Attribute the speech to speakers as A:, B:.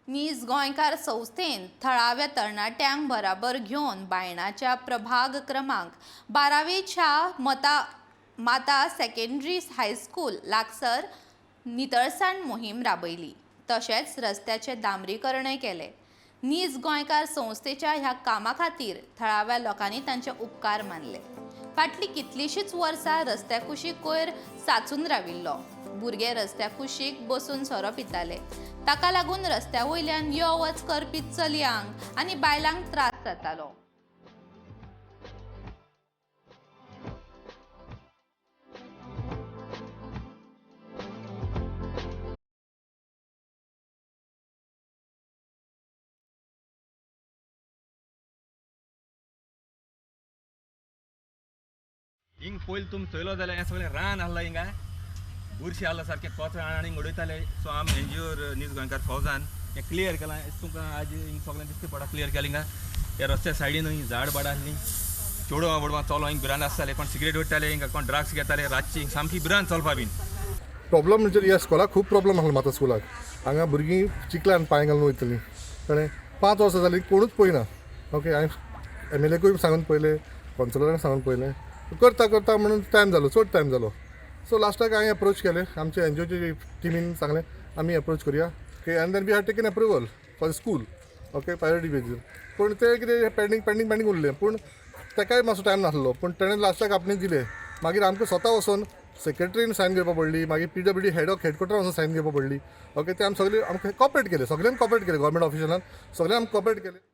A: नीज गोंयकार संस्थेन थळाव्या तरणाट्यांक बराबर घेवन बायणाच्या प्रभाग क्रमांक 12वेच्या मता माता सेकंडरी हायस्कूल लागसर नितळसाण मोहीम राबयली, तशेंच रस्त्याचें डांबरीकरणय केलें. नीज गोंयकार संस्थेच्या ह्या कामा खातीर थळाव्या लोकांनी तांचे उपकार मानले. फाटलीं कितलींशींच वर्सां रस्त्या कुशीक कोयर साचून राविल्लो. भुरगे रस्त्या कुशीक बसून सोरो पिताले. ताका लागून रस्त्या वयल्यान यो वच करपी चलयांक आनी बायलांक त्रास जातालो.
B: हिंग पयलीं तुमी चोयलो जाल्यार हें सगळें रान आहलां, हिंगा बुरशें आहलां सारकें, कचरो हाण हिंग उडयताले. सो आमी एनजीओ नीज गोंयकार फौजान हें क्लियर केलां. तुमकां आज हिंग सगळें दिसता पडा, क्लियर केलें. हिंगा ह्या रस्त्या सायडीन ही झाड बाड आहलीं, चेडवां बोडवां चलो हिंग भिरांत आसताले. कोण सिगरेट ओडटाले हिंगा, कोण ड्रग्स घेताले. रातची हिंग सामकी भिरांत चलपा बीन.
C: प्रॉब्लम म्हणजे ह्या स्कुलाक खूब प्रॉब्लम आसलो. माता स्कुलाक हांगा भुरगीं चिखलान पांय घालून वयतलीं, कळ्ळें? 5 वर्सां जालीं, कोणूच पळयना. ओके, हांवें एमएलएकूय सांगून पळयलें, कावन्सिलरांक सांगून पळयलें, करता करता म्हणून टायम जालो, चड टायम जालो. सो लास्टाक हांवें एप्रोच केलें, आमच्या एनजीओच्या टिमीन सांगलें, आमी एप्रोच करुया. Okay, and then we have taken approval for school, okay, priority बेजीर. पूण तें कितें पेंडींग पेंडींग पेंडींग उरलें. पूण ताकाय मातसो टायम नासलो, पूण तेणें लास्टाक आपणें दिलें. मागीर आमकां स्वता वचोन सेक्रेटरीन सायन घेवपा पडली, मागीर पीडब्ल्यूडी हेड ऑफ हेडक्वॉर्टर वचून सायन घेवपा पडली. ओके, ते आमी सगळे आमकां कॉपरेट केले, सगळ्यांनी कॉपरेट केले, गव्हर्मेंट ऑफिशलान सगळ्यांनी आमकां कॉपरेट केले.